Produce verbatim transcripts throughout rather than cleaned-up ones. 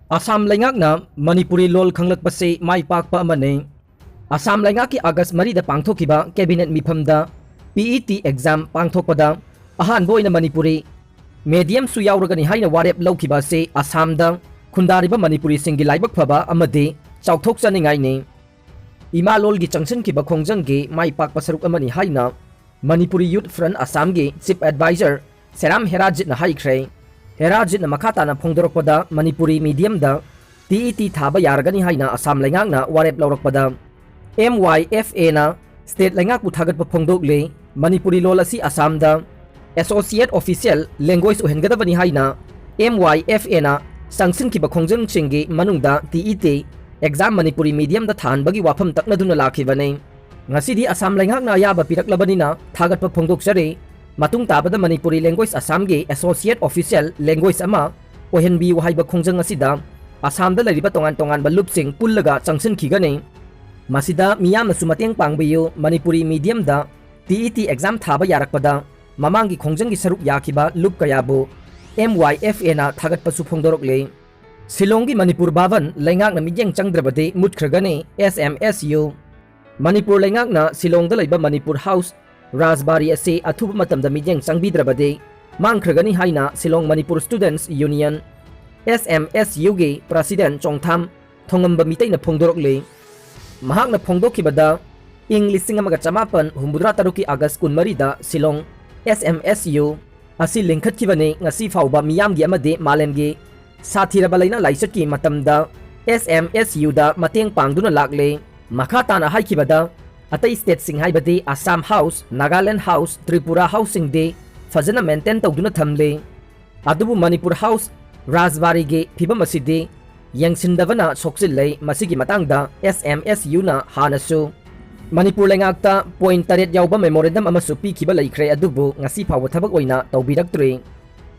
ꯑꯁꯥꯝ ꯂꯩꯉꯥꯛꯅ ꯃꯅꯤꯄꯨꯔꯤ ꯂꯣꯜ ꯈꯪꯂꯛꯄꯁꯤ ꯃꯥꯏ ꯄꯥꯛꯄ ꯑꯃꯅꯤ꯫ ꯑꯁꯥꯝ ꯂꯩꯉꯥꯛꯀꯤ ꯑꯥꯒꯁ ꯃꯔꯤꯗ ꯄꯥꯡꯊꯣꯛꯈꯤꯕ ꯀꯦꯕꯤꯅꯦꯠ ꯃꯤꯐꯝꯗ P E T exam ꯄꯥꯡꯊꯣꯛꯄꯗ ꯑꯍꯥꯟꯕ ꯑꯣꯏꯅ ꯃꯅꯤꯄꯨꯔꯤ mediumꯁꯨ ꯌꯥꯎꯔꯒꯅꯤ ꯍꯥꯏꯅ ꯋꯥꯔꯦꯞ ꯂꯧꯈꯤꯕ ꯑꯁꯤ ꯑꯁꯥꯝꯗ ꯈꯨꯟꯗꯥꯔꯤꯕ ꯃꯅꯤꯄꯨꯔꯤꯁꯤꯡꯒꯤ ꯂꯥꯏꯕꯛ ꯐꯕ ꯑꯃꯗꯤ ꯆꯥꯎꯊꯣꯛꯆꯅꯤꯡꯉꯥꯏꯅꯤ꯫ ꯏꯃꯥ ꯂꯣꯜꯒꯤ ꯆꯪꯁꯤꯟꯈꯤꯕ ꯈꯣꯡꯖꯪꯒꯤ ꯃꯥꯏ ꯄꯥꯛꯄ ꯁꯔꯨꯛ ꯑꯃꯅꯤ ꯍꯥꯏꯅ ꯃꯅꯤꯄꯨꯔꯤ Youth Front ꯑꯁꯥꯝꯒꯤ Chief Advisor ꯁꯦꯔꯥꯝ ꯍꯦꯔꯥꯖꯤꯠꯅ ꯍꯥꯏꯈ꯭ꯔꯦ꯫ ꯍꯦꯔꯥꯖꯤꯠꯅ ꯃꯈꯥ ꯇꯥꯅ ꯐꯣꯡꯗꯣꯔꯛꯄꯗ, ꯃꯅꯤꯄꯨꯔꯤ mediumꯗ T E T ꯊꯥꯕ ꯌꯥꯔꯒꯅꯤ ꯍꯥꯏꯅ ꯑꯁꯥꯝ ꯂꯩꯉꯥꯛꯅ ꯋꯥꯔꯦꯞ ꯂꯧꯔꯛꯄꯗ, M Y F Aꯅ state ꯂꯩꯉꯥꯛꯄꯨ ꯊꯥꯒꯠꯄ ꯐꯣꯡꯗꯣꯛꯂꯤ꯫ ꯃꯅꯤꯄꯨꯔꯤ ꯂꯣꯜ ꯑꯁꯤ ꯑꯁꯥꯝꯗ Associate Official Language ꯑꯣꯏꯍꯟꯒꯗꯕꯅꯤ ꯍꯥꯏꯅ M Y F Aꯅ ꯆꯪꯁꯤꯟꯈꯤꯕ ꯈꯣꯡꯖꯪꯁꯤꯡꯒꯤ ꯃꯅꯨꯡꯗ T E T exam Manipuri mediumꯗ ꯊꯥꯍꯟꯕꯒꯤ ꯋꯥꯐꯝ ꯇꯛꯅꯗꯨꯅ ꯂꯥꯛꯈꯤꯕꯅꯤ꯫ ꯉꯁꯤꯗꯤ ꯑꯁꯥꯝ ꯂꯩꯉꯥꯛꯅ ꯑꯌꯥꯕ ꯄꯤꯔꯛꯂꯕꯅꯤꯅ ꯊꯥꯒꯠꯄ ꯐꯣꯡꯗꯣꯛꯆꯔꯤ꯫ ꯃꯇꯨꯡ ꯇꯥꯕꯗ ꯃꯅꯤꯄꯨꯔꯤ language ꯑꯁꯥꯝꯒꯤ Associate Official Language ꯑꯃ ꯑꯣꯏꯍꯟꯕꯤꯌꯨ ꯍꯥꯏꯕ ꯈꯣꯡꯖꯪ ꯑꯁꯤꯗ ꯑꯁꯥꯝꯗ ꯂꯩꯔꯤꯕ ꯇꯣꯉꯥꯟ ꯇꯣꯉꯥꯟꯕ ꯂꯨꯞꯁꯤꯡ ꯄꯨꯜꯂꯒ ꯆꯪꯁꯤꯟꯈꯤꯒꯅꯤ꯫ ꯃꯁꯤꯗ ꯃꯤꯌꯥꯝꯅꯁꯨ ꯃꯇꯦꯡ ꯄꯥꯡꯕꯤꯌꯨ꯫ Manipuri mediumꯗ T E T exam ꯊꯥꯕ ꯌꯥꯔꯛꯄꯗ ꯃꯃꯥꯡꯒꯤ ꯈꯣꯡꯖꯪꯒꯤ ꯁꯔꯨꯛ ꯌꯥꯈꯤꯕ ꯂꯨꯞ ꯀꯌꯥꯕꯨ M Y F Aꯅ ꯊꯥꯒꯠꯄꯁꯨ ꯐꯣꯡꯗꯣꯔꯛꯂꯤ꯫ ꯁꯤꯂꯣꯡꯒꯤ ꯃꯅꯤꯄꯨꯔ ꯚꯕꯟ ꯂꯩꯉꯥꯛꯅ ꯃꯤꯠꯌꯦꯡ ꯆꯪꯗ꯭ꯔꯕꯗꯤ ꯃꯨꯠꯈ꯭ꯔꯒꯅꯤ, S M S U꯫ Manipur ꯂꯩꯉꯥꯛꯅ ꯁꯤꯂꯣꯡꯗ ꯂꯩꯕ ꯃꯅꯤꯄꯨꯔ ꯍꯥꯎꯁ ꯔꯥꯖꯕꯥꯔꯤ ꯑꯁꯤ ꯑꯊꯨꯕ ꯃꯇꯝꯗ ꯃꯤꯠꯌꯦꯡ ꯆꯪꯕꯤꯗ꯭ꯔꯕꯗꯤ ꯃꯥꯡꯈ꯭ꯔꯒꯅꯤ ꯍꯥꯏꯅ Shillong Manipur Students Union, S M S Uꯒꯤ President ꯆꯣꯡꯊꯥꯝ ꯊꯣꯉꯝꯕ ꯃꯤꯇꯩꯅ ꯐꯣꯡꯗꯣꯔꯛꯂꯤ꯫ ꯃꯍꯥꯛꯅ ꯐꯣꯡꯗꯣꯛꯈꯤꯕꯗ, ꯏꯪ ꯂꯤꯁꯤꯡ ꯑꯃꯒ ꯆꯃꯥꯄꯟ ꯍꯨꯝꯐꯨꯇꯔꯥ ꯇꯔꯨꯛꯀꯤ ꯑꯥꯒꯁ ꯀꯨꯟꯃꯔꯤꯗ Shillong S M S U ꯑꯁꯤ ꯂꯤꯡꯈꯠꯈꯤꯕꯅꯤ꯫ ꯉꯁꯤ ꯐꯥꯎꯕ ꯃꯤꯌꯥꯝꯒꯤ ꯑꯃꯗꯤ ꯃꯥꯂꯦꯝꯒꯤ ꯁꯥꯊꯤꯔꯕ ꯂꯩꯅꯥ ꯂꯥꯏꯆꯠꯀꯤ ꯃꯇꯝꯗ S M S Uꯗ ꯃꯇꯦꯡ ꯄꯥꯡꯗꯨꯅ ꯂꯥꯛꯂꯤ꯫ ꯃꯈꯥ ꯇꯥꯅ ꯍꯥꯏꯈꯤꯕꯗ, ꯑꯇꯩ stateꯁꯤꯡ ꯍꯥꯏꯕꯗꯤ ꯑꯁꯥꯝ ꯍꯥꯎꯁ, ꯅꯥꯒꯥꯂꯦꯟ ꯍꯥꯎꯁ, ꯇ꯭ꯔꯤꯄꯨꯔꯥ ꯍꯥꯎꯁꯁꯤꯡꯗꯤ ꯐꯖꯅ maintain ꯇꯧꯗꯨꯅ ꯊꯝꯂꯤ꯫ ꯑꯗꯨꯕꯨ ꯃꯅꯤꯄꯨꯔ ꯍꯥꯎꯁ ꯔꯥꯖꯕꯥꯔꯤꯒꯤ ꯐꯤꯕꯝ ꯑꯁꯤꯗꯤ ꯌꯦꯡꯁꯤꯟꯗꯕꯅ ꯁꯣꯛꯆꯤꯜꯂꯦ꯫ ꯃꯁꯤꯒꯤ ꯃꯇꯥꯡꯗ S M S Uꯅ ꯍꯥꯟꯅꯁꯨ ꯃꯅꯤꯄꯨꯔ ꯂꯩꯉꯥꯛꯇ point ꯇꯔꯦꯠ ꯌꯥꯎꯕ memorandum ꯑꯃꯁꯨ ꯄꯤꯈꯤꯕ ꯂꯩꯈ꯭ꯔꯦ, ꯑꯗꯨꯕꯨ ꯉꯁꯤ ꯐꯥꯎꯕ ꯊꯕꯛ ꯑꯣꯏꯅ ꯇꯧꯕꯤꯔꯛꯇ꯭ꯔꯤ꯫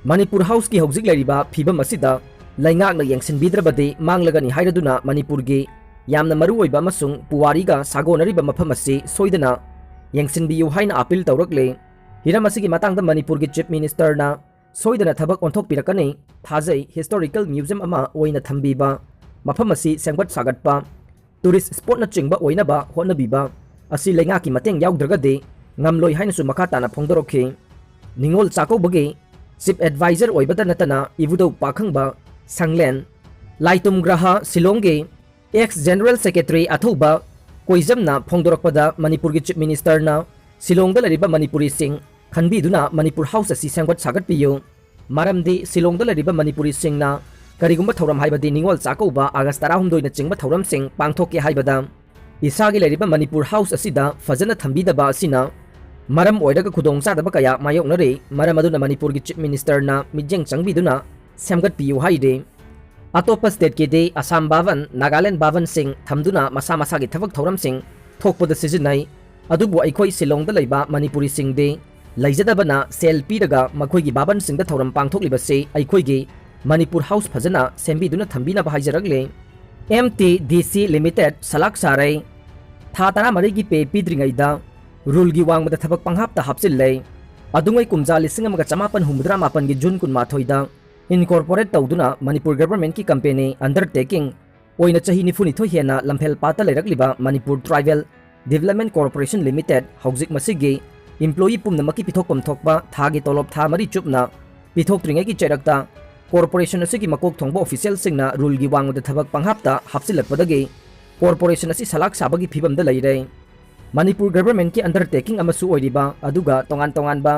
ꯃꯅꯤꯄꯨꯔ ꯍꯥꯎꯁꯀꯤ ꯍꯧꯖꯤꯛ ꯂꯩꯔꯤꯕ ꯐꯤꯕꯝ ꯑꯁꯤꯗ ꯂꯩꯉꯥꯛꯅ ꯌꯦꯡꯁꯤꯟꯕꯤꯗ꯭ꯔꯕꯗꯤ ꯃꯥꯡꯂꯒꯅꯤ ꯍꯥꯏꯔꯗꯨꯅ ꯃꯅꯤꯄꯨꯔꯒꯤ ꯌꯥꯝꯅ ꯃꯔꯨꯑꯣꯏꯕ ꯑꯃꯁꯨꯡ ꯄꯨꯋꯥꯔꯤꯒ ꯁꯥꯒꯣꯟꯅꯔꯤꯕ ꯃꯐꯝ ꯑꯁꯤ ꯁꯣꯏꯗꯅ ꯌꯦꯡꯁꯤꯟꯕꯤꯌꯨ ꯍꯥꯏꯅ appeal ꯇꯧꯔꯛꯂꯦ꯫ ꯍꯤꯔꯝ ꯑꯁꯤꯒꯤ ꯃꯇꯥꯡꯗ ꯃꯅꯤꯄꯨꯔꯒꯤ Chief Ministerꯅ ꯁꯣꯏꯗꯅ ꯊꯕꯛ ꯑꯣꯟꯊꯣꯛꯄꯤꯔꯛꯀꯅꯤ꯫ ꯊꯥꯖꯩ, historical museum ꯑꯃ ꯑꯣꯏꯅ ꯊꯝꯕꯤꯕ, ꯃꯐꯝ ꯑꯁꯤ ꯁꯦꯝꯒꯠ ꯁꯥꯒꯠꯄ, tourist spotꯅꯆꯤꯡꯕ ꯑꯣꯏꯅꯕ ꯍꯣꯠꯅꯕꯤꯕ ꯑꯁꯤ ꯂꯩꯉꯥꯛꯀꯤ ꯃꯇꯦꯡ ꯌꯥꯎꯗ꯭ꯔꯒꯗꯤ ꯉꯝꯂꯣꯏ ꯍꯥꯏꯅꯁꯨ ꯃꯈꯥ ꯇꯥꯅ ꯐꯣꯡꯗꯣꯔꯛꯈꯤ꯫ ꯅꯤꯉꯣꯜ ꯆꯥꯛꯀꯧꯕꯒꯤ chief adviser ꯑꯣꯏꯕꯇ ꯅꯠꯇꯅ ꯏꯕꯨꯙꯧ ꯄꯥꯈꯪꯕ ꯁꯪꯂꯦꯟ, ꯂꯥꯏꯇꯨꯝ ꯒ꯭ꯔꯍ ꯁꯤꯂꯣꯡꯒꯤ ex general secretary ꯑꯊꯧꯕ ꯀꯣꯏꯖꯝꯅ ꯐꯣꯡꯗꯣꯔꯛꯄꯗ ꯃꯅꯤꯄꯨꯔꯒꯤ chief ministerꯅ ꯁꯤꯂꯣꯡꯗ ꯂꯩꯔꯤꯕ ꯃꯅꯤꯄꯨꯔꯤꯁꯤꯡ ꯈꯟꯕꯤꯗꯨꯅ ꯃꯅꯤꯄꯨꯔ ꯍꯥꯎꯁ ꯑꯁꯤ ꯁꯦꯝꯒꯠ ꯁꯥꯒꯠꯄꯤꯌꯨ꯫ ꯃꯔꯝꯗꯤ ꯁꯤꯂꯣꯡꯗ ꯂꯩꯔꯤꯕ ꯃꯅꯤꯄꯨꯔꯤꯁꯤꯡꯅ ꯀꯔꯤꯒꯨꯝꯕ ꯊꯧꯔꯝ ꯍꯥꯏꯕꯗꯤ ꯅꯤꯉꯣꯜ ꯆꯥꯛꯀꯧꯕ, ꯑꯥꯒꯁ ꯇꯔꯥꯍꯨꯝꯗꯣꯏꯅꯆꯤꯡꯕ ꯊꯧꯔꯝꯁꯤꯡ ꯄꯥꯡꯊꯣꯛꯀꯦ ꯍꯥꯏꯕꯗ ꯏꯁꯥꯒꯤ ꯂꯩꯔꯤꯕ ꯃꯅꯤꯄꯨꯔ ꯍꯥꯎꯁ ꯑꯁꯤꯗ ꯐꯖꯅ ꯊꯝꯕꯤꯗꯕ ꯑꯁꯤꯅ ꯃꯔꯝ ꯑꯣꯏꯔꯒ ꯈꯨꯗꯣꯡꯆꯥꯗꯕ ꯀꯌꯥ ꯃꯥꯌꯣꯛꯅꯔꯤ꯫ ꯃꯔꯝ ꯑꯗꯨꯅ ꯃꯅꯤꯄꯨꯔꯒꯤ chief ministerꯅ ꯃꯤꯠꯌꯦꯡ ꯆꯪꯕꯤꯗꯨꯅ ꯁꯦꯝꯒꯠꯄꯤꯌꯨ ꯍꯥꯏꯔꯤ꯫ ꯑꯇꯣꯞꯄ stateꯀꯤꯗꯤ ꯑꯁꯥꯝ ꯚꯥꯕꯟ, ꯅꯥꯒꯥꯂꯦꯟ ꯚꯥꯕꯟꯁꯤꯡ ꯊꯝꯗꯨꯅ ꯃꯁꯥ ꯃꯁꯥꯒꯤ ꯊꯕꯛ ꯊꯧꯔꯝꯁꯤꯡ ꯊꯣꯛꯄꯗ ꯁꯤꯖꯤꯟꯅꯩ꯫ ꯑꯗꯨꯕꯨ ꯑꯩꯈꯣꯏ ꯁꯤꯂꯣꯡꯗ ꯂꯩꯕ ꯃꯅꯤꯄꯨꯔꯤꯁꯤꯡꯗꯤ ꯂꯩꯖꯗꯕꯅ ꯁꯦꯜ ꯄꯤꯔꯒ ꯃꯈꯣꯏꯒꯤ ꯚꯥꯕꯟꯁꯤꯡꯗ ꯊꯧꯔꯝ ꯄꯥꯡꯊꯣꯛꯂꯤꯕꯁꯤ ꯑꯩꯈꯣꯏꯒꯤ ꯃꯅꯤꯄꯨꯔ ꯍꯥꯎꯁ ꯐꯖꯅ ꯁꯦꯝꯕꯤꯗꯨꯅ ꯊꯝꯕꯤꯅꯕ ꯍꯥꯏꯖꯔꯛꯂꯤ꯫ MTDC Limited ꯁꯂꯥꯛ ꯁꯥꯔꯩ ꯊꯥ ꯇꯔꯥꯃꯔꯤꯒꯤ pay ꯄꯤꯗ꯭ꯔꯤꯉꯩꯗ ꯔꯨꯜꯒꯤ ꯋꯥꯡꯃꯗ ꯊꯕꯛ ꯄꯪꯍꯥꯞꯇ ꯍꯥꯞꯆꯤꯜꯂꯦ꯫ ꯑꯗꯨꯉꯩ ꯀꯨꯝꯖꯥ ꯂꯤꯁꯤꯡ ꯑꯃꯒ ꯆꯃꯥꯄꯟ ꯍꯨꯝꯐꯨꯇꯔꯥ ꯃꯥꯄꯟꯒꯤ ꯖꯨꯟ ꯀꯨꯟꯃꯥꯊꯣꯏꯗ incorporate ꯇꯧꯗꯨꯅ ꯃꯅꯤꯄꯨꯔ governmentꯀꯤ company undertaking ꯑꯣꯏꯅ ꯆꯍꯤ ꯅꯤꯐꯨꯅꯤꯊꯣꯏ ꯍꯦꯟꯅ ꯂꯝꯐꯦꯜ ꯄꯥꯠꯇ ꯂꯩꯔꯛꯂꯤꯕ Manipur Tribal Development Corporation Limited, ꯍꯧꯖꯤꯛ ꯃꯁꯤꯒꯤ employee ꯄꯨꯝꯅꯃꯛꯀꯤ ꯄꯤꯊꯣꯛꯐꯝ ꯊꯣꯛꯄ ꯊꯥꯒꯤ ꯇꯣꯂꯣꯞ ꯊꯥ ꯃꯔꯤ ꯆꯨꯞꯅ ꯄꯤꯊꯣꯛꯇ꯭ꯔꯤꯉꯩꯒꯤ ꯆꯩꯔꯛꯇ corporation ꯑꯁꯤꯒꯤ ꯃꯀꯣꯛ ꯊꯣꯡꯕ officialꯁꯤꯡꯅ ꯔꯨꯜꯒꯤ ꯋꯥꯡꯃꯗ ꯊꯕꯛ ꯄꯪꯍꯥꯞꯇ ꯍꯥꯞꯆꯤꯜꯂꯛꯄꯗꯒꯤ corporation ꯑꯁꯤ ꯁꯂꯥꯛ ꯁꯥꯕꯒꯤ ꯐꯤꯕꯝꯗ ꯂꯩꯔꯦ꯫ ꯃꯅꯤꯄꯨꯔ governmentꯀꯤ undertaking ꯑꯃꯁꯨ ꯑꯣꯏꯔꯤꯕ ꯑꯗꯨꯒ ꯇꯣꯉꯥꯟ ꯇꯣꯉꯥꯟꯕ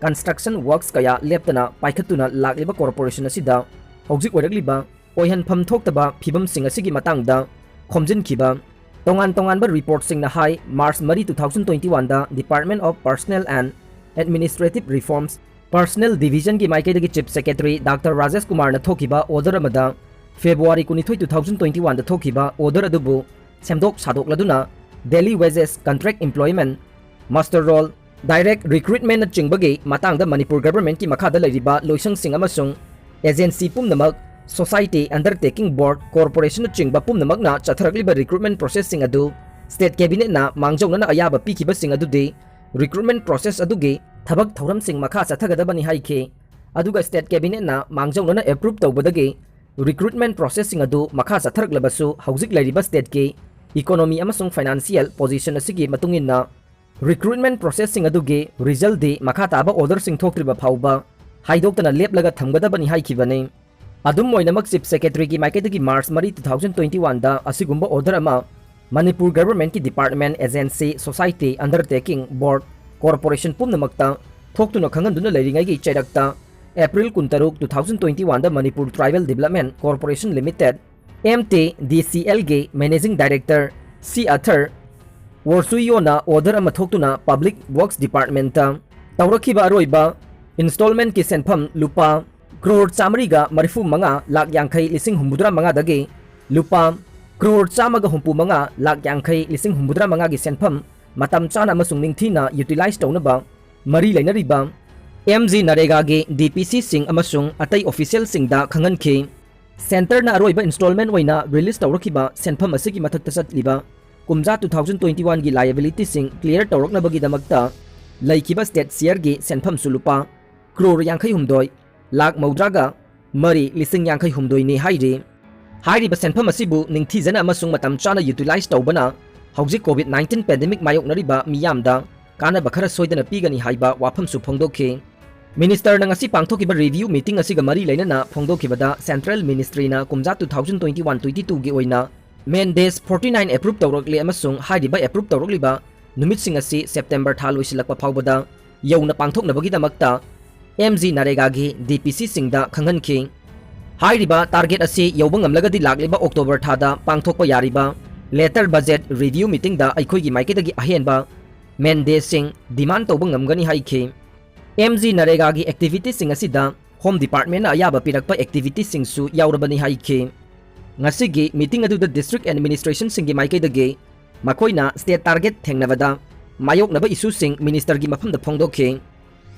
construction works ꯀꯌꯥ ꯂꯦꯞꯇꯅ ꯄꯥꯏꯈꯠꯇꯨꯅ ꯂꯥꯛꯂꯤꯕ corporation ꯑꯁꯤꯗ ꯍꯧꯖꯤꯛ ꯑꯣꯏꯔꯛꯂꯤꯕ ꯑꯣꯏꯍꯟꯐꯝ ꯊꯣꯛꯇꯕ ꯐꯤꯕꯝꯁꯤꯡ ꯑꯁꯤꯒꯤ ꯃꯇꯥꯡꯗ ꯈꯣꯝꯖꯤꯟꯈꯤꯕ ꯇꯣꯉꯥꯟ ꯇꯣꯉꯥꯟꯕ reportꯁꯤꯡꯅ ꯍꯥꯏ, ꯃꯥꯔꯆ ꯃꯔꯤ, two thousand twenty oneꯗ Department of Personnel and Administrative Reforms, Personnel Divisionꯒꯤ ꯃꯥꯏꯀꯩꯗꯒꯤ chief secretary ꯗꯥꯛꯇꯔ ꯔꯥꯖꯦꯁ ꯀꯨꯃꯥꯔꯅ ꯊꯣꯛꯈꯤꯕ order ꯑꯃꯗ, ꯐꯦꯕ꯭ꯔꯨꯋꯥꯔꯤ ꯀꯨꯟꯅꯤꯊꯣꯏ, two thousand twenty oneꯗ ꯊꯣꯛꯈꯤꯕ order ꯑꯗꯨꯕꯨ ꯁꯦꯝꯗꯣꯛ ꯁꯥꯗꯣꯛꯂꯗꯨꯅ daily wages, contract employment, muster roll, direct recruitmentꯅꯆꯤꯡꯕꯒꯤ ꯃꯇꯥꯡꯗ ꯃꯅꯤꯄꯨꯔ governmentꯀꯤ ꯃꯈꯥꯗ ꯂꯩꯔꯤꯕ ꯂꯣꯏꯁꯪꯁꯤꯡ ꯑꯃꯁꯨꯡ agency ꯄꯨꯝꯅꯃꯛ, society, undertaking board, corporationꯅꯆꯤꯡꯕ ꯄꯨꯝꯅꯃꯛꯅ ꯆꯠꯊꯔꯛꯂꯤꯕ recruitment processꯁꯤꯡ ꯑꯗꯨ state cabinetꯅ ꯃꯥꯡꯖꯧꯅꯅ ꯑꯌꯥꯕ ꯄꯤꯈꯤꯕꯁꯤꯡ ꯑꯗꯨꯗꯤ recruitment process ꯑꯗꯨꯒꯤ ꯊꯕꯛ ꯊꯧꯔꯝꯁꯤꯡ ꯃꯈꯥ ꯆꯠꯊꯒꯗꯕꯅꯤ ꯍꯥꯏꯈꯤ꯫ ꯑꯗꯨꯒ state cabinetꯅ ꯃꯥꯡꯖꯧꯅꯅ approve ꯇꯧꯕꯗꯒꯤ recruitment processꯁꯤꯡ ꯑꯗꯨ ꯃꯈꯥ ꯆꯠꯊꯔꯛꯂꯕꯁꯨ, ꯍꯧꯖꯤꯛ ꯂꯩꯔꯤꯕ stateꯀꯤ economy ꯑꯃꯁꯨꯡ financial position ꯑꯁꯤꯒꯤ ꯃꯇꯨꯡ ꯏꯟꯅ recruitment processꯁꯤꯡ ꯑꯗꯨꯒꯤ resultꯗꯤ ꯃꯈꯥ ꯇꯥꯕ orderꯁꯤꯡ ꯊꯣꯛꯇ꯭ꯔꯤꯕ ꯐꯥꯎꯕ ꯍꯥꯏꯗꯣꯛꯇꯅ ꯂꯦꯞꯂꯒ ꯊꯝꯒꯗꯕꯅꯤ ꯍꯥꯏꯈꯤꯕꯅꯤ꯫ ꯑꯗꯨꯝ ꯑꯣꯏꯅꯃꯛ, Chief Secretaryꯒꯤ ꯃꯥꯏꯀꯩꯗꯒꯤ March ꯃꯔꯤ, two thousand twenty oneꯗ ꯑꯁꯤꯒꯨꯝꯕ order ꯑꯃ Manipur governmentꯀꯤ department, agency, society, undertaking, board, corporation ꯄꯨꯝꯅꯃꯛꯇ ꯊꯣꯛꯇꯨꯅ ꯈꯪꯍꯟꯗꯨꯅ ꯂꯩꯔꯤꯉꯩꯒꯤ ꯆꯩꯔꯛꯇ, April ꯀꯨꯟꯇꯔꯨꯛ, two thousand twenty oneꯗ Manipur Tribal Development Corporation Limited, MTDCLꯒꯤ managing director C Arthur Worsuiyoꯅ order ꯑꯃ ꯊꯣꯛꯇꯨꯅ Public Works Departmentꯇ ꯇꯧꯔꯛꯈꯤꯕ ꯑꯔꯣꯏꯕ installmentꯀꯤ ꯁꯦꯟꯐꯝ ꯂꯨꯄꯥ ꯀ꯭ꯔꯣꯔ ꯆꯥꯃꯔꯤꯒ ꯃꯔꯤꯐꯨ ꯃꯉꯥ ꯂꯥꯛ ꯌꯥꯡꯈꯩ ꯂꯤꯁꯤꯡ ꯍꯨꯝꯐꯨꯇꯔꯥ ꯃꯉꯥꯗꯒꯤ ꯂꯨꯄꯥ ꯀ꯭ꯔꯣꯔ ꯆꯥꯝꯃꯒ ꯍꯨꯝꯐꯨ ꯃꯉꯥ ꯂꯥꯛ ꯌꯥꯡꯈꯩ ꯂꯤꯁꯤꯡ ꯍꯨꯝꯐꯨꯇꯔꯥ ꯃꯉꯥꯒꯤ ꯁꯦꯟꯐꯝ ꯃꯇꯝ ꯆꯥꯅ ꯑꯃꯁꯨꯡ ꯅꯤꯡꯊꯤꯅ utilize ꯇꯧꯅꯕ ꯃꯔꯤ ꯂꯩꯅꯔꯤꯕ MGNREGAꯒꯤ DPCꯁꯤꯡ ꯑꯃꯁꯨꯡ ꯑꯇꯩ officialꯁꯤꯡꯗ ꯈꯪꯍꯟꯈꯤ꯫ Centreꯅ ꯑꯔꯣꯏꯕ installment ꯑꯣꯏꯅ release ꯇꯧꯔꯛꯈꯤꯕ ꯁꯦꯟꯐꯝ ꯑꯁꯤꯒꯤ ꯃꯊꯛꯇ ꯆꯠꯂꯤꯕ ꯀꯨꯝꯖꯥ two thousand twenty oneꯒꯤ liabilityꯁꯤꯡ clear ꯇꯧꯔꯛꯅꯕꯒꯤꯗꯃꯛꯇ ꯂꯩꯈꯤꯕ state shareꯒꯤ ꯁꯦꯟꯐꯝꯁꯨ ꯂꯨꯄꯥ ꯀ꯭ꯔꯣꯔ ꯌꯥꯡꯈꯩ ꯍꯨꯝꯗꯣꯏ ꯂꯥꯛ ꯃꯧꯗ꯭ꯔꯥꯒ ꯃꯔꯤ ꯂꯤꯁꯤꯡ ꯌꯥꯡꯈꯩ ꯍꯨꯝꯗꯣꯏꯅꯤ ꯍꯥꯏꯔꯤ꯫ ꯍꯥꯏꯔꯤꯕ ꯁꯦꯟꯐꯝ ꯑꯁꯤꯕꯨ ꯅꯤꯡꯊꯤꯖꯅ ꯑꯃꯁꯨꯡ ꯃꯇꯝ ꯆꯥꯅ utilize ꯇꯧꯕꯅ ꯍꯧꯖꯤꯛ COVID nineteen pandemic ꯃꯥꯌꯣꯛꯅꯔꯤꯕ ꯃꯤꯌꯥꯝꯗ ꯀꯥꯟꯅꯕ ꯈꯔ ꯁꯣꯏꯗꯅ ꯄꯤꯒꯅꯤ ꯍꯥꯏꯕ ꯋꯥꯐꯝꯁꯨ ꯐꯣꯡꯗꯣꯛꯈꯤ꯫ Ministerꯅ ꯉꯁꯤ ꯄꯥꯡꯊꯣꯛꯈꯤꯕ review meeting ꯑꯁꯤꯒ ꯃꯔꯤ ꯂꯩꯅꯅ ꯐꯣꯡꯗꯣꯛꯈꯤꯕꯗ, Central Ministryꯅ ꯀꯨꯝꯖꯥ two thousand twenty one twenty twoꯒꯤ ꯑꯣꯏꯅ mandate forty nine approve ꯇꯧꯔꯛꯂꯦ ꯑꯃꯁꯨꯡ ꯍꯥꯏꯔꯤꯕ approve ꯇꯧꯔꯛꯂꯤꯕ ꯅꯨꯃꯤꯠꯁꯤꯡ ꯑꯁꯤ September ꯊꯥ ꯂꯣꯏꯁꯤꯜꯂꯛꯄ ꯐꯥꯎꯕꯗ ꯌꯧꯅ ꯄꯥꯡꯊꯣꯛꯅꯕꯒꯤꯗꯃꯛꯇ MGNREGAꯒꯤ DPCꯁꯤꯡꯗ ꯈꯪꯍꯟꯈꯤ꯫ ꯍꯥꯏꯔꯤꯕ target ꯑꯁꯤ ꯌꯧꯕ ꯉꯝꯂꯒꯗꯤ ꯂꯥꯛꯂꯤꯕ October ꯊꯥꯗ ꯄꯥꯡꯊꯣꯛꯄ ꯌꯥꯔꯤꯕ later budget review meetingꯗ ꯑꯩꯈꯣꯏꯒꯤ ꯃꯥꯏꯀꯩꯗꯒꯤ ꯑꯍꯦꯟꯕ mandateꯁꯤꯡ demand ꯇꯧꯕ ꯉꯝꯒꯅꯤ ꯍꯥꯏꯈꯤ꯫ MGNREGAꯒꯤ activityꯁꯤꯡ ꯑꯁꯤꯗ Home Departmentꯅ ꯑꯌꯥꯕ ꯄꯤꯔꯛꯄ activityꯁꯤꯡꯁꯨ ꯌꯥꯎꯔꯕꯅꯤ ꯍꯥꯏꯈꯤ꯫ ꯉꯁꯤꯒꯤ meeting ꯑꯗꯨꯗ district administrationꯁꯤꯡꯒꯤ ꯃꯥꯏꯀꯩꯗꯒꯤ ꯃꯈꯣꯏꯅ state target ꯊꯦꯡꯅꯕꯗ ꯃꯥꯌꯣꯛꯅꯕ issueꯁꯤꯡ ministerꯒꯤ ꯃꯐꯝꯗ ꯐꯣꯡꯗꯣꯛꯈꯤ꯫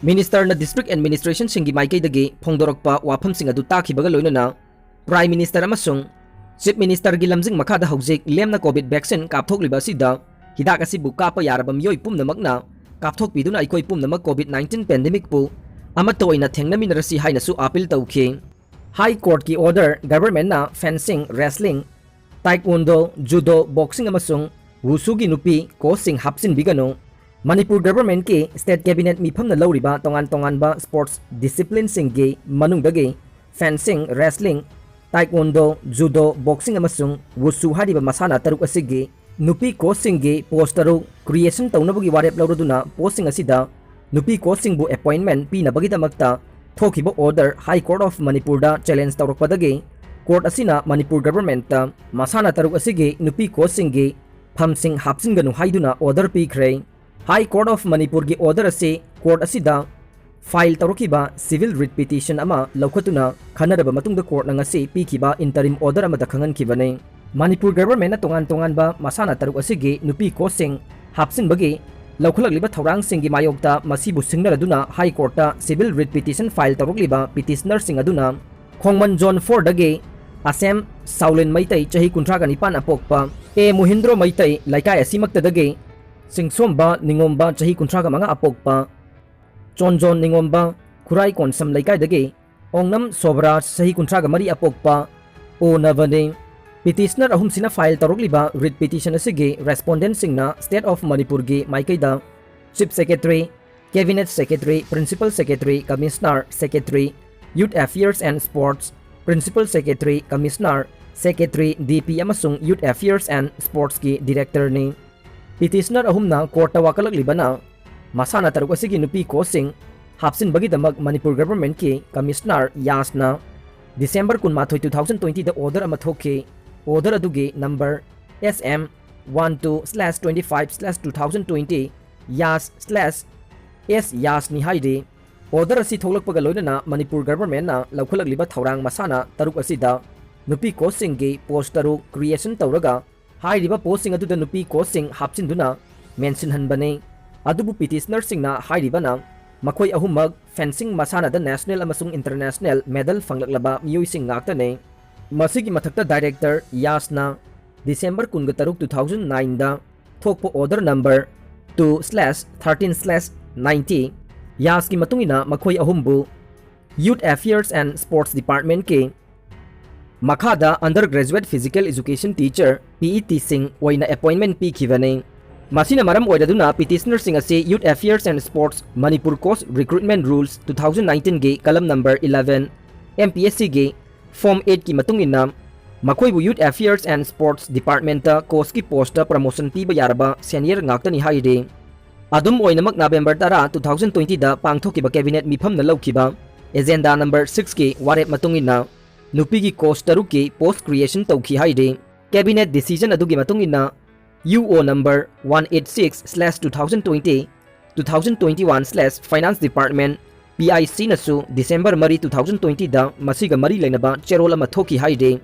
Ministerꯅ district administrationꯁꯤꯡꯒꯤ ꯃꯥꯏꯀꯩꯗꯒꯤ ꯐꯣꯡꯗꯣꯔꯛꯄ ꯋꯥꯐꯝꯁꯤꯡ ꯑꯗꯨ ꯇꯥꯈꯤꯕꯒ ꯂꯣꯏꯅꯅ Prime Minister ꯑꯃꯁꯨꯡ Chief Ministerꯒꯤ ꯂꯝꯖꯤꯡ ꯃꯈꯥꯗ ꯍꯧꯖꯤꯛ ꯂꯦꯝꯅ COVID vaccine ꯀꯥꯞꯊꯣꯛꯂꯤꯕ ꯑꯁꯤꯗ ꯍꯤꯗꯥꯛ ꯑꯁꯤꯕꯨ ꯀꯥꯞꯄ ꯌꯥꯔꯕ ꯃꯤꯑꯣꯏ ꯄꯨꯝꯅꯃꯛꯅ ꯀꯥꯞꯊꯣꯛꯄꯤꯗꯨꯅ ꯑꯩꯈꯣꯏ ꯄꯨꯝꯅꯃꯛ COVID nineteen pandemicꯄꯨ ꯑꯃꯠꯇ ꯑꯣꯏꯅ ꯊꯦꯡꯅꯃꯤꯟꯅꯔꯁꯤ ꯍꯥꯏꯅꯁꯨ ꯑꯥꯄꯤꯜ ꯇꯧꯈꯤ꯫ ꯍꯥꯏ ꯀꯣꯔꯠꯀꯤ ꯑꯣꯔꯗꯔ ꯒꯚꯔꯟꯃꯦꯟꯠꯅ fencing, wrestling, taekwondo, judo, boxing ꯑꯃꯁꯨꯡ ꯋꯨꯁꯨꯒꯤ ꯅꯨꯄꯤ ꯀꯣꯆꯁꯤꯡ ꯍꯥꯞꯆꯤꯟꯕꯤꯒꯅꯨ꯫ ꯃꯅꯤꯄꯨꯔ ꯒꯚꯔꯟꯃꯦꯟꯠꯀꯤ ꯁ꯭ꯇꯦꯠ ꯀꯦꯕꯤꯅꯦꯠ ꯃꯤꯐꯝꯅ ꯂꯧꯔꯤꯕ ꯇꯣꯉꯥꯟ ꯇꯣꯉꯥꯟꯕ ꯁ꯭ꯄꯣꯔꯠꯁ ꯗꯤꯁꯤꯄ꯭ꯂꯤꯟꯁꯤꯡꯒꯤ ꯃꯅꯨꯡꯗꯒꯤ fencing, wrestling, taekwondo, judo, boxing ꯑꯃꯁꯨꯡ ꯋꯨꯁꯨ ꯍꯥꯏꯔꯤꯕ ꯃꯁꯥꯟꯅ ꯇꯔꯨꯛ ꯑꯁꯤꯒꯤ ꯅꯨꯄꯤ ꯀꯣꯆꯁꯤꯡꯒꯤ ꯄꯣꯁ ꯇꯔꯨꯛ ꯀ꯭ꯔꯤꯌꯦꯁꯟ ꯇꯧꯅꯕꯒꯤ ꯋꯥꯔꯦꯞ ꯂꯧꯔꯗꯨꯅ ꯄꯣꯁꯁꯤꯡ ꯑꯁꯤꯗ ꯅꯨꯄꯤ ꯀꯣꯆꯁꯤꯡꯕꯨ ꯑꯦꯄꯣꯏꯟꯃꯦꯟꯠ ꯄꯤꯅꯕꯒꯤꯗꯃꯛꯇ ꯊꯣꯛꯈꯤꯕ ꯑꯣꯔꯗꯔ ꯍꯥꯏ ꯀꯣꯔꯠ ꯑꯣꯐ ꯃꯅꯤꯄꯨꯔꯗ ꯆꯦꯂꯦꯟꯖ ꯇꯧꯔꯛꯄꯗꯒꯤ ꯀꯣꯔꯠ ꯑꯁꯤꯅ ꯃꯅꯤꯄꯨꯔ ꯒꯚꯔꯟꯃꯦꯟꯠꯇ ꯃꯁꯥꯟꯅ ꯇꯔꯨꯛ ꯑꯁꯤꯒꯤ ꯅꯨꯄꯤ ꯀꯣꯆꯁꯤꯡꯒꯤ ꯐꯝꯁꯤꯡ ꯍꯥꯞꯆꯤꯟꯒꯅꯨ ꯍꯥꯏꯗꯨꯅ ꯑꯣꯔꯗꯔ ꯄꯤꯈ꯭ꯔꯦ꯫ ꯍꯥꯏ ꯀꯣꯔꯠ ꯑꯣꯐ ꯃꯅꯤꯄꯨꯔꯒꯤ ꯑꯣꯔꯗꯔ ꯑꯁꯤ ꯀꯣꯔꯠ ꯑꯁꯤꯗ ꯐꯥꯏꯜ ꯇꯧꯔꯛꯈꯤꯕ ꯁꯤꯚꯤꯜ ꯔꯤꯠ ꯄꯤꯇꯤꯁꯟ ꯑꯃ ꯂꯧꯈꯠꯇꯨꯅ ꯈꯟꯅꯔꯕ ꯃꯇꯨꯡꯗ ꯀꯣꯔꯠꯅ ꯉꯁꯤ ꯄꯤꯈꯤꯕ ꯏꯟꯇꯔꯤꯝ ꯑꯣꯔꯗꯔ ꯑꯃꯗ ꯈꯪꯍꯟꯈꯤꯕꯅꯤ꯫ ꯃꯅꯤꯄꯨꯔ ꯒꯚꯔꯟꯃꯦꯟꯠꯅ ꯇꯣꯉꯥꯟ ꯇꯣꯉꯥꯟꯕ ꯃꯁꯥꯟꯅ ꯇꯔꯨꯛ ꯑꯁꯤꯒꯤ ꯅꯨꯄꯤ ꯀꯣꯆꯁꯤꯡ ꯍꯥꯞꯆꯤꯟꯕꯒꯤ ꯂꯧꯈꯠꯂꯛꯂꯤꯕ ꯊꯧꯔꯥꯡꯁꯤꯡꯒꯤ ꯃꯥꯌꯣꯛꯇ ꯃꯁꯤꯕꯨ ꯁꯤꯡꯅꯔꯗꯨꯅ ꯍꯥꯏ ꯀꯣꯔꯠꯇ ꯁꯤꯚꯤꯜ ꯔꯤꯠ ꯄꯤꯇꯤꯁꯟ ꯐꯥꯏꯜ ꯇꯧꯔꯛꯂꯤꯕ ꯄꯤꯇꯤꯁꯅꯔꯁꯤꯡ ꯑꯗꯨꯅ ꯈꯣꯡꯃꯟ ꯖꯣꯟ ꯐꯣꯔꯗꯒꯤ ꯑꯁꯦꯝ ꯁꯥꯎꯂꯤꯟ ꯃꯩꯇꯩ ꯆꯍꯤ ꯀꯨꯟꯊ꯭ꯔꯥꯒ ꯅꯤꯄꯥꯟ ꯑꯄꯣꯛꯄ, ꯑꯦ ꯃꯨꯍꯤꯟꯗ꯭ꯔꯣ ꯃꯩꯇꯩ ꯂꯩꯀꯥꯏ ꯑꯁꯤꯃꯛꯇꯗꯒꯤ ꯆꯤꯡꯁꯣꯝꯕ ꯅꯤꯉꯣꯝꯕ ꯆꯍꯤ ꯀꯨꯟꯊ꯭ꯔꯥꯒ ꯃꯉꯥ ꯑꯄꯣꯛꯄ, ꯆꯣꯟꯖꯣꯟ ꯅꯤꯉꯣꯝꯕ ꯈꯨꯔꯥꯏ ꯀꯣꯟꯁꯝ ꯂꯩꯀꯥꯏꯗꯒꯤ ꯑꯣꯡꯅꯝ ꯁꯣꯕꯔꯥꯖ ꯆꯍꯤ ꯀꯨꯟꯊ꯭ꯔꯥꯒ ꯃꯔꯤ ꯑꯄꯣꯛꯄ, ꯑꯣꯅꯕꯅꯤ꯫ ꯄꯤꯇꯤꯁꯅꯔ ꯑꯍꯨꯝꯁꯤꯅ ꯐꯥꯏꯜ ꯇꯧꯔꯛꯂꯤꯕ ꯔꯤꯠ ꯄꯤꯇꯤꯁꯟ ꯑꯁꯤꯒꯤ ꯔꯦꯁꯄꯣꯟꯗꯦꯟꯠꯁꯤꯡꯅ ꯁ꯭ꯇꯦꯠ ꯑꯣꯐ ꯃꯅꯤꯄꯨꯔꯒꯤ ꯃꯥꯏꯀꯩꯗ chief secretary, cabinet secretary, principal secretary, commissioner, secretary, youth affairs and sports, principal secretary, commissioner, secretary, D P ꯑꯃꯁꯨꯡ ꯌꯨꯊ ꯑꯦꯐꯤꯌꯔꯁ ꯑꯦꯟ ꯁ꯭ꯄꯣꯔꯠꯁꯀꯤ ꯗꯤꯔꯦꯛꯇꯔꯅꯤ꯫ ꯄꯤꯇꯤꯁꯅꯔ ꯑꯍꯨꯝꯅ ꯀꯣꯔꯠꯇ ꯋꯥꯀꯠꯂꯛꯂꯤꯕꯅ ꯃꯁꯥꯟꯅ ꯇꯔꯨꯛ ꯑꯁꯤꯒꯤ ꯅꯨꯄꯤ ꯀꯣꯆꯁꯤꯡ ꯍꯥꯞꯆꯤꯟꯕꯒꯤꯗꯃꯛ ꯃꯅꯤꯄꯨꯔ ꯒꯚꯔꯟꯃꯦꯟꯠꯀꯤ ꯀꯃꯤꯁꯅꯔ ꯌꯥꯁꯅ ꯗꯤꯁꯦꯝꯕꯔ ꯀꯨꯟꯃꯥꯊꯣꯏ, ꯇꯨ ꯊꯥꯎꯖꯟ ꯇ꯭ꯋꯦꯟꯇꯤꯗ ꯑꯣꯔꯗꯔ ꯑꯃ ꯊꯣꯛꯈꯤ꯫ ꯑꯣꯔꯗꯔ ꯑꯗꯨꯒꯤ number S M one two slash twenty five slash two thousand twenty, ꯌꯥꯁ ꯁ꯭ꯂꯦꯁ ꯑꯦꯁ ꯌꯥꯁꯅꯤ ꯍꯥꯏꯔꯤ꯫ ꯑꯣꯔꯗꯔ ꯑꯁꯤ ꯊꯣꯛꯂꯛꯄꯒ ꯂꯣꯏꯅꯅ ꯃꯅꯤꯄꯨꯔ ꯒꯚꯔꯟꯃꯦꯟꯠꯅ ꯂꯧꯈꯠꯂꯛꯂꯤꯕ ꯊꯧꯔꯥꯡ ꯃꯁꯥꯟꯅ ꯇꯔꯨꯛ ꯑꯁꯤꯗ ꯅꯨꯄꯤ ꯀꯣꯆꯁꯤꯡꯒꯤ ꯄꯣꯁ ꯇꯔꯨꯛ ꯀ꯭ꯔꯤꯌꯦꯁꯟ ꯇꯧꯔꯒ ꯍꯥꯏꯔꯤꯕ ꯄꯣꯁꯁꯤꯡ ꯑꯗꯨꯗ ꯅꯨꯄꯤ ꯀꯣꯆꯁꯤꯡ ꯍꯥꯞꯆꯤꯟꯗꯨꯅ ꯃꯦꯟꯁꯤꯟꯍꯟꯕꯅꯤ꯫ ꯑꯗꯨꯕꯨ ꯄꯤꯇꯤꯁꯅꯔꯁꯤꯡꯅ ꯍꯥꯏꯔꯤꯕꯅ ꯃꯈꯣꯏ ꯑꯍꯨꯝꯃꯛ ꯐꯦꯟꯁꯤꯡ ꯃꯁꯥꯟꯅꯗ ꯅꯦꯁꯅꯦꯜ ꯑꯃꯁꯨꯡ ꯏꯟꯇꯔꯅꯦꯁꯅꯦꯜ ꯃꯦꯗꯜ ꯐꯪꯂꯛꯂꯕ ꯃꯤꯑꯣꯏꯁꯤꯡ ꯉꯥꯛꯇꯅꯤ꯫ ꯃꯁꯤꯒꯤ ꯃꯊꯛꯇ ꯗꯥꯏꯔꯦꯛꯇꯔ ꯌꯥꯁꯅ ꯗꯤꯁꯦꯝꯕꯔ ꯀꯨꯟꯒ ꯇꯔꯨꯛ, two thousand nineꯗ ꯊꯣꯛꯄ order number two slash thirteen slash ninety, ꯌꯥꯁꯀꯤ ꯃꯇꯨꯡ ꯏꯟꯅ ꯃꯈꯣꯏ ꯑꯍꯨꯝꯕꯨ Youth Affairs and Sports Departmentꯀꯤ ꯃꯈꯥꯗ Undergraduate Physical Education Teacher, PETꯁꯤꯡ ꯑꯣꯏꯅ appointment ꯄꯤꯈꯤꯕꯅꯤ꯫ ꯃꯁꯤꯅ ꯃꯔꯝ ꯑꯣꯏꯔꯗꯨꯅ petitionerꯁꯤꯡ ꯑꯁꯤ Youth Affairs and Sports Manipur Course Recruitment Rules two thousand nineteenꯒꯤ column number eleven, MPSCꯒꯤ Form eightꯀꯤ ꯃꯇꯨꯡ ꯏꯟꯅ ꯃꯈꯣꯏꯕꯨ Youth Affairs and Sports Departmentꯇ coachꯀꯤ postꯇ promotion ꯄꯤꯕ ꯌꯥꯔꯕ senior ꯉꯥꯛꯇꯅꯤ ꯍꯥꯏꯔꯤ꯫ ꯑꯗꯨꯝ ꯑꯣꯏꯅꯃꯛ, November ꯇꯔꯥ, two thousand twentyꯗ ꯄꯥꯡꯊꯣꯛꯈꯤꯕ cabinet ꯃꯤꯐꯝꯅ ꯂꯧꯈꯤꯕ agenda number sixꯀꯤ ꯋꯥꯔꯦꯞ ꯃꯇꯨꯡ ꯏꯟꯅ ꯅꯨꯄꯤꯒꯤ coach ꯇꯔꯨꯛꯀꯤ post creation ꯇꯧꯈꯤ ꯍꯥꯏꯔꯤ꯫ Cabinet decision ꯑꯗꯨꯒꯤ ꯃꯇꯨꯡ ꯏꯟꯅ UO number one eight six slash two thousand twenty, two thousand twenty-one slash Finance Department, PICꯅꯁꯨ December ꯃꯔꯤ, two thousand twentyꯗ ꯃꯁꯤꯒ ꯃꯔꯤ ꯂꯩꯅꯕ ꯆꯦꯔꯣꯜ ꯑꯃ ꯊꯣꯛꯈꯤ ꯍꯥꯏꯔꯤ꯫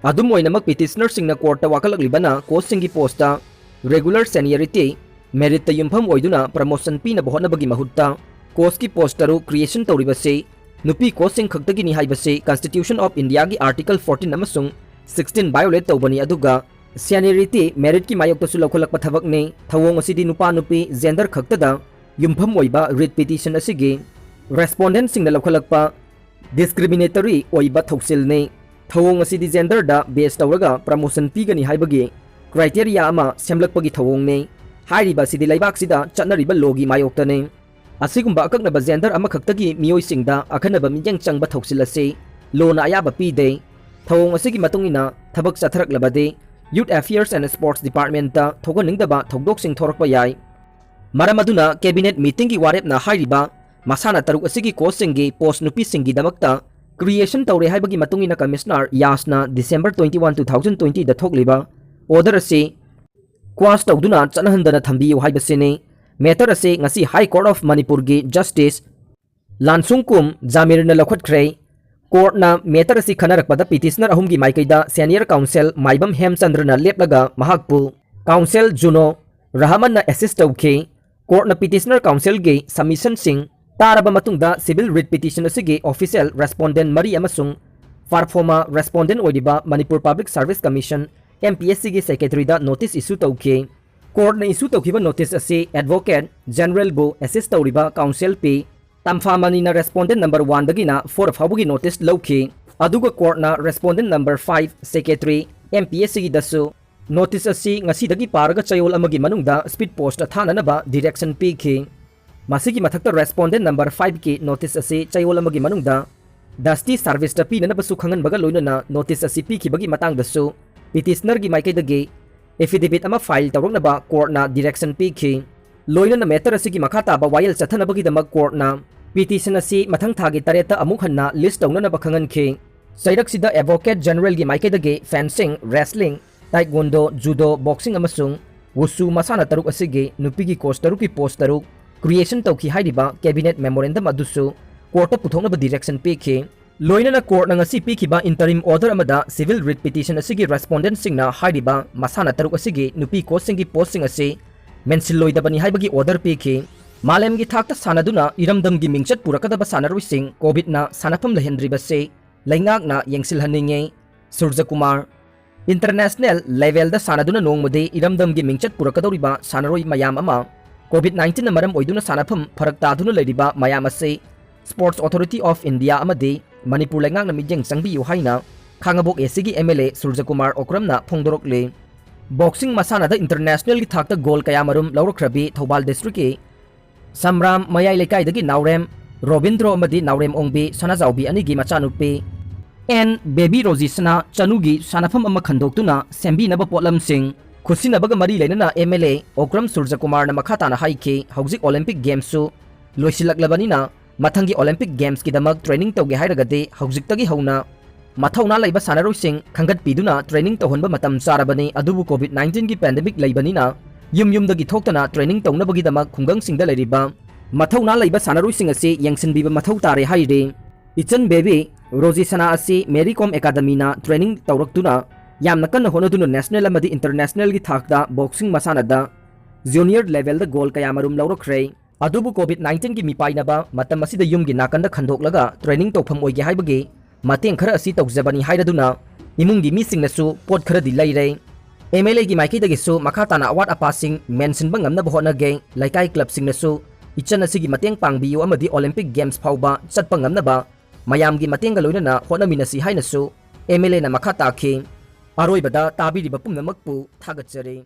ꯑꯗꯨꯝ ꯑꯣꯏꯅꯃꯛ, petitionerꯁꯤꯡꯅ courtꯇ ꯋꯥꯀꯠꯂꯛꯂꯤꯕꯅ coachꯁꯤꯡꯒꯤ postꯇ regular seniority, meritꯇ ꯌꯨꯝꯐꯝ ꯑꯣꯏꯗꯨꯅ promotion ꯄꯤꯅꯕ ꯍꯣꯠꯅꯕꯒꯤ ꯃꯍꯨꯠꯇ coachꯀꯤ post ꯇꯔꯨꯛ creation ꯇꯧꯔꯤꯕꯁꯤ ꯅꯨꯄꯤ coachꯁꯤꯡ ꯈꯛꯇꯒꯤꯅꯤ ꯍꯥꯏꯕꯁꯤ Constitution of Indiaꯒꯤ Article fourteen ꯑꯃꯁꯨꯡ sixteen violate ꯇꯧꯕꯅꯤ, ꯑꯗꯨꯒ seniority meritꯀꯤ ꯃꯥꯌꯣꯛꯇꯁꯨ ꯂꯧꯈꯠꯂꯛꯄ ꯊꯕꯛꯅꯤ꯫ ꯊꯧꯑꯣꯡ ꯑꯁꯤꯗꯤ ꯅꯨꯄꯥ ꯅꯨꯄꯤ gender ꯈꯛꯇꯗ ꯌꯨꯝꯐꯝ ꯑꯣꯏꯕ writ petition ꯑꯁꯤꯒꯤ respondentꯁꯤꯡꯅ ꯂꯧꯈꯠꯂꯛꯄ discriminatory ꯑꯣꯏꯕ ꯊꯧꯁꯤꯜꯅꯤ꯫ ꯊꯧꯑꯣꯡ ꯑꯁꯤꯗꯤ genderꯗ base ꯇꯧꯔꯒ promotion ꯄꯤꯒꯅꯤ ꯍꯥꯏꯕꯒꯤ criteria ꯑꯃ ꯁꯦꯝꯂꯛꯄꯒꯤ ꯊꯧꯑꯣꯡꯅꯤ꯫ ꯍꯥꯏꯔꯤꯕ ꯑꯁꯤꯗꯤ ꯂꯩꯕꯥꯛꯁꯤꯗ ꯆꯠꯅꯔꯤꯕ lawꯒꯤ ꯃꯥꯌꯣꯛꯇꯅꯤ꯫ ꯑꯁꯤꯒꯨꯝꯕ ꯑꯀꯛꯅꯕ gender ꯑꯃꯈꯛꯇꯒꯤ ꯃꯤꯑꯣꯏꯁꯤꯡꯗ ꯑꯈꯟꯅꯕ ꯃꯤꯠꯌꯦꯡ ꯆꯪꯕ ꯊꯧꯁꯤꯜ ꯑꯁꯤ lawꯅ ꯑꯌꯥꯕ ꯄꯤꯗꯦ꯫ ꯊꯧꯑꯣꯡ ꯑꯁꯤꯒꯤ ꯃꯇꯨꯡ ꯏꯟꯅ ꯊꯕꯛ ꯆꯠꯊꯔꯛꯂꯕꯗꯤ Youth Affairs and Sports Departmentꯇ ꯊꯣꯛꯍꯟꯅꯤꯡꯗꯕ ꯊꯧꯗꯣꯛꯁꯤꯡ ꯊꯣꯔꯛꯄ ꯌꯥꯏ꯫ ꯃꯔꯝ ꯑꯗꯨꯅ cabinet meetingꯒꯤ ꯋꯥꯔꯦꯞꯅ ꯍꯥꯏꯔꯤꯕ ꯃꯁꯥꯟꯅ ꯇꯔꯨꯛ ꯑꯁꯤꯒꯤ coachꯁꯤꯡꯒꯤ post ꯅꯨꯄꯤꯁꯤꯡꯒꯤꯗꯃꯛꯇ creation ꯇꯧꯔꯦ ꯍꯥꯏꯕꯒꯤ ꯃꯇꯨꯡ ꯏꯟꯅ Commissioner ꯌꯥꯁꯅ December twenty-one, two thousand twentyꯗ ꯊꯣꯛꯂꯤꯕ order ꯑꯁꯤ quash ꯇꯧꯗꯨꯅ ꯆꯠꯅꯍꯟꯗꯅ ꯊꯝꯕꯤꯌꯨ ꯍꯥꯏꯕꯁꯤꯅꯤ꯫ Matter ꯑꯁꯤ ꯉꯁꯤ High Court of Manipurꯒꯤ Justice ꯂꯥꯟꯁꯨꯡꯀꯨꯝ ꯖꯥꯃꯤꯔꯅ ꯂꯧꯈꯠꯈ꯭ꯔꯦ꯫ Courtꯅ matter ꯑꯁꯤ ꯈꯟꯅꯔꯛꯄꯗ petitioner ꯑꯍꯨꯝꯒꯤ ꯃꯥꯏꯀꯩꯗ senior counsel ꯃꯥꯏꯕꯝ ꯍꯦꯝꯆꯟꯗ꯭ꯔꯅ ꯂꯦꯞꯂꯒ ꯃꯍꯥꯛꯄꯨ counsel ꯖꯨꯅꯣ ꯔꯍꯃꯟꯅ assist ꯇꯧꯈꯤ꯫ Courtꯅ petitioner counselꯒꯤ submissionꯁꯤꯡ ꯇꯥꯔꯕ ꯃꯇꯨꯡꯗ civil writ petition ꯑꯁꯤꯒꯤ official respondent ꯃꯔꯤ ꯑꯃꯁꯨꯡ pro forma respondent ꯑꯣꯏꯔꯤꯕ Manipur Public Service Commission, MPSCꯒꯤ secretaryꯗ notice issue ꯇꯧꯈꯤ꯫ Courtꯅ issue ꯇꯧꯈꯤꯕ notice ꯑꯁꯤ Advocate Generalꯕꯨ assist ꯇꯧꯔꯤꯕ counsel ꯄꯤ ꯇꯝꯐꯥꯃꯅꯤꯅ respondent number oneꯗꯒꯤꯅ four ꯐꯥꯎꯕꯒꯤ notice ꯂꯧꯈꯤ꯫ ꯑꯗꯨꯒ courtꯅ respondent number five, secretary, MPSCꯒꯤꯗꯁꯨ notice ꯑꯁꯤ ꯉꯁꯤꯗꯒꯤ ꯄꯥꯔꯒ ꯆꯌꯣꯜ ꯑꯃꯒꯤ ꯃꯅꯨꯡꯗ speed post ꯊꯥꯅꯅꯕ direction ꯄꯤꯈꯤ꯫ ꯃꯁꯤꯒꯤ ꯃꯊꯛꯇ respondent number fiveꯀꯤ notice ꯑꯁꯤ ꯆꯌꯣꯜ ꯑꯃꯒꯤ ꯃꯅꯨꯡꯗ dusty serviceꯇ ꯄꯤꯅꯅꯕꯁꯨ ꯈꯪꯍꯟꯕꯒ ꯂꯣꯏꯅꯅ notice ꯑꯁꯤ ꯄꯤꯈꯤꯕꯒꯤ ꯃꯇꯥꯡꯗꯁꯨ petitionerꯒꯤ ꯃꯥꯏꯀꯩꯗꯒꯤ affidavit ꯑꯃ file ꯇꯧꯔꯛꯅꯕ courtꯅ direction ꯄꯤꯈꯤ꯫ ꯂꯣꯏꯅꯅ matter ꯑꯁꯤꯒꯤ ꯃꯈꯥ ꯇꯥꯕ ꯋꯥꯌꯦꯜ ꯆꯠꯊꯅꯕꯒꯤꯗꯃꯛ courtꯅ petition ꯑꯁꯤ ꯃꯊꯪ ꯊꯥꯒꯤ ꯇꯔꯦꯠꯇ ꯑꯃꯨꯛ ꯍꯟꯅ list ꯇꯧꯅꯅꯕ ꯈꯪꯍꯟꯈꯤ꯫ ꯆꯩꯔꯛꯁꯤꯗ Advocate Generalꯒꯤ ꯃꯥꯏꯀꯩꯗꯒꯤ fencing, wrestling, taekwondo, judo, boxing ꯑꯃꯁꯨꯡ wushu ꯃꯁꯥꯟꯅ ꯇꯔꯨꯛ ꯑꯁꯤꯒꯤ ꯅꯨꯄꯤꯒꯤ coach ꯇꯔꯨꯛꯀꯤ post ꯇꯔꯨꯛ creation ꯇꯧꯈꯤ ꯍꯥꯏꯔꯤꯕ cabinet memorandum ꯑꯗꯨꯁꯨ courtꯇ ꯄꯨꯊꯣꯛꯅꯕ direction ꯄꯤꯈꯤ꯫ ꯂꯣꯏꯅꯅ courtꯅ ꯉꯁꯤ ꯄꯤꯈꯤꯕ interim order ꯑꯃꯗ civil writ petition ꯑꯁꯤꯒꯤ respondentꯁꯤꯡꯅ ꯍꯥꯏꯔꯤꯕ ꯃꯁꯥꯟꯅ ꯇꯔꯨꯛ ꯑꯁꯤꯒꯤ ꯅꯨꯄꯤ coachꯁꯤꯡꯒꯤ postꯁꯤꯡ ꯑꯁꯤ ꯃꯦꯟꯁꯤꯜꯂꯣꯏꯗꯕꯅꯤ ꯍꯥꯏꯕꯒꯤ order ꯄꯤꯈꯤ꯫ ꯃꯥꯂꯦꯝꯒꯤ ꯊꯥꯛꯇ ꯁꯥꯟꯅꯗꯨꯅ ꯏꯔꯝꯗꯝꯒꯤ ꯃꯤꯡꯆꯠ ꯄꯨꯔꯛꯀꯗꯕ ꯁꯥꯟꯅꯔꯣꯏꯁꯤꯡ COVIDꯅ ꯁꯥꯟꯅꯐꯝ ꯂꯩꯍꯟꯗ꯭ꯔꯤꯕꯁꯤ ꯂꯩꯉꯥꯛꯅ ꯌꯦꯡꯁꯤꯜꯍꯟꯅꯤꯡꯉꯤ꯫ ꯁꯨꯔꯖꯀꯨꯃꯥꯔ, international levelꯗ ꯁꯥꯟꯅꯗꯨꯅ ꯅꯣꯡꯃꯗꯤ ꯏꯔꯝꯗꯝꯒꯤ ꯃꯤꯡꯆꯠ ꯄꯨꯔꯛꯀꯗꯧꯔꯤꯕ ꯁꯥꯟꯅꯔꯣꯏ ꯃꯌꯥꯝ ꯑꯃ COVID nineteenꯅ ꯃꯔꯝ ꯑꯣꯏꯗꯨꯅ ꯁꯥꯟꯅꯐꯝ ꯐꯔꯛ ꯇꯥꯗꯨꯅ ꯂꯩꯔꯤꯕ ꯃꯌꯥꯝ ꯑꯁꯤ Sports Authority of India ꯑꯃꯗꯤ ꯃꯅꯤꯄꯨꯔ ꯂꯩꯉꯥꯛꯅ ꯃꯤꯠꯌꯦꯡ ꯆꯪꯕꯤꯌꯨ ꯍꯥꯏꯅ ꯈꯥꯉꯕꯣꯛ ACꯒꯤ MLA ꯁꯨꯔꯖꯀꯨꯃꯥꯔ ꯑꯣꯀ꯭ꯔꯝꯅ ꯐꯣꯡꯗꯣꯔꯛꯂꯤ꯫ Boxing ꯃꯁꯥꯟꯅꯗ internationalꯒꯤ ꯊꯥꯛꯇ gold ꯀꯌꯥꯃꯔꯨꯝ ꯂꯧꯔꯛꯈ꯭ꯔꯕꯤ ꯊꯧꯕꯥꯜ districtꯀꯤ ꯁꯝꯔꯥꯝ ꯃꯌꯥꯏ ꯂꯩꯀꯥꯏꯗꯒꯤ ꯅꯥꯎꯔꯦꯝ ꯔꯣꯕꯤꯟꯗ꯭ꯔꯣ ꯑꯃꯗꯤ ꯅꯥꯎꯔꯦꯝ ꯑꯣꯡꯕꯤ ꯁꯅꯥꯖꯥꯎꯕꯤ ꯑꯅꯤꯒꯤ ꯃꯆꯥꯅꯨꯄꯤ ꯑꯦꯟ ꯕꯦꯕꯤ ꯔꯣꯖꯤꯁꯅꯥ ꯆꯅꯨꯒꯤ ꯁꯥꯟꯅꯐꯝ ꯑꯃ ꯈꯟꯗꯣꯛꯇꯨꯅ ꯁꯦꯝꯕꯤꯅꯕ ꯄꯣꯠꯂꯝꯁꯤꯡ ꯈꯨꯠꯁꯤꯟꯅꯕꯒ ꯃꯔꯤ ꯂꯩꯅꯅ MLA ꯑꯣꯀ꯭ꯔꯝ ꯁꯨꯔꯖꯀꯨꯃꯥꯔꯅ ꯃꯈꯥ ꯇꯥꯅ ꯍꯥꯏꯈꯤ, ꯍꯧꯖꯤꯛ Olympic Gamesꯁꯨ ꯂꯣꯏꯁꯤꯜꯂꯛꯂꯕꯅꯤꯅ ꯃꯊꯪꯒꯤ Olympic Gamesꯀꯤꯗꯃꯛ training ꯇꯧꯒꯦ ꯍꯥꯏꯔꯒꯗꯤ ꯍꯧꯖꯤꯛꯇꯒꯤ ꯍꯧꯅ ꯃꯊꯧꯅꯥ ꯂꯩꯕ ꯁꯥꯟꯅꯔꯣꯏꯁꯤꯡ ꯈꯟꯒꯠꯄꯤꯗꯨꯅ training ꯇꯧꯍꯟꯕ ꯃꯇꯝ ꯆꯥꯔꯕꯅꯤ꯫ ꯑꯗꯨꯕꯨ COVID nineteenꯒꯤ pandemic ꯂꯩꯕꯅꯤꯅ ꯌꯨꯝ ꯌꯨꯝꯗꯒꯤ ꯊꯣꯛꯇꯅ training ꯇꯧꯅꯕꯒꯤꯗꯃꯛ ꯈꯨꯡꯒꯪꯁꯤꯡꯗ ꯂꯩꯔꯤꯕ ꯃꯊꯧꯅꯥ ꯂꯩꯕ ꯁꯥꯟꯅꯔꯣꯏꯁꯤꯡ ꯑꯁꯤ ꯌꯦꯡꯁꯤꯟꯕꯤꯕ ꯃꯊꯧ ꯇꯥꯔꯦ ꯍꯥꯏꯔꯤ꯫ ꯏꯆꯟ ꯕꯦꯕꯤ ꯔꯣꯖꯤ ꯁꯅꯥ ꯑꯁꯤ Mary Kom Academyꯅ training ꯇꯧꯔꯛꯇꯨꯅ ꯌꯥꯝꯅ ꯀꯟꯅ ꯍꯣꯠꯅꯗꯨꯅ national ꯑꯃꯗꯤ internationalꯒꯤ ꯊꯥꯛꯇ boxing ꯃꯁꯥꯟꯅꯗ junior levelꯗ gold ꯀꯌꯥꯃꯔꯨꯝ ꯂꯧꯔꯛꯈ꯭ꯔꯦ꯫ ꯑꯗꯨꯕꯨ COVID nineteenꯒꯤ ꯃꯤꯄꯥꯏꯅꯕ ꯃꯇꯝ ꯑꯁꯤꯗ ꯌꯨꯝꯒꯤ ꯅꯥꯀꯟꯗ ꯈꯟꯗꯣꯛꯂꯒ training ꯇꯧꯐꯝ ꯑꯣꯏꯒꯦ ꯍꯥꯏꯕꯒꯤ ꯃꯇꯦꯡ ꯈꯔ ꯑꯁꯤ ꯇꯧꯖꯕꯅꯤ ꯍꯥꯏꯔꯗꯨꯅ ꯏꯃꯨꯡꯒꯤ ꯃꯤꯁꯤꯡꯅꯁꯨ ꯄꯣꯠ ꯈꯔꯗꯤ ꯂꯩꯔꯦ꯫ MLAꯒꯤ ꯃꯥꯏꯀꯩꯗꯒꯤꯁꯨ ꯃꯈꯥ ꯇꯥꯅ ꯑꯋꯥꯠ ꯑꯄꯥꯁꯤꯡ ꯃꯦꯟꯁꯤꯟꯕ ꯉꯝꯅꯕ ꯍꯣꯠꯅꯒꯦ, ꯂꯩꯀꯥꯏ ꯀ꯭ꯂꯕꯁꯤꯡꯅꯁꯨ ꯏꯆꯟ ꯑꯁꯤꯒꯤ ꯃꯇꯦꯡ ꯄꯥꯡꯕꯤꯌꯨ ꯑꯃꯗꯤ Olympic Games ꯐꯥꯎꯕ ꯆꯠꯄ ꯉꯝꯅꯕ ꯃꯌꯥꯝꯒꯤ ꯃꯇꯦꯡꯒ ꯂꯣꯏꯅꯅ ꯍꯣꯠꯅꯃꯤꯟꯅꯁꯤ ꯍꯥꯏꯅꯁꯨ MLAꯅ ꯃꯈꯥ ꯇꯥꯈꯤ꯫ ꯑꯔꯣꯏꯕꯗ ꯇꯥꯕꯤꯔꯤꯕ ꯄꯨꯝꯅꯃꯛꯄꯨ ꯊꯥꯒꯠꯆꯔꯤ꯫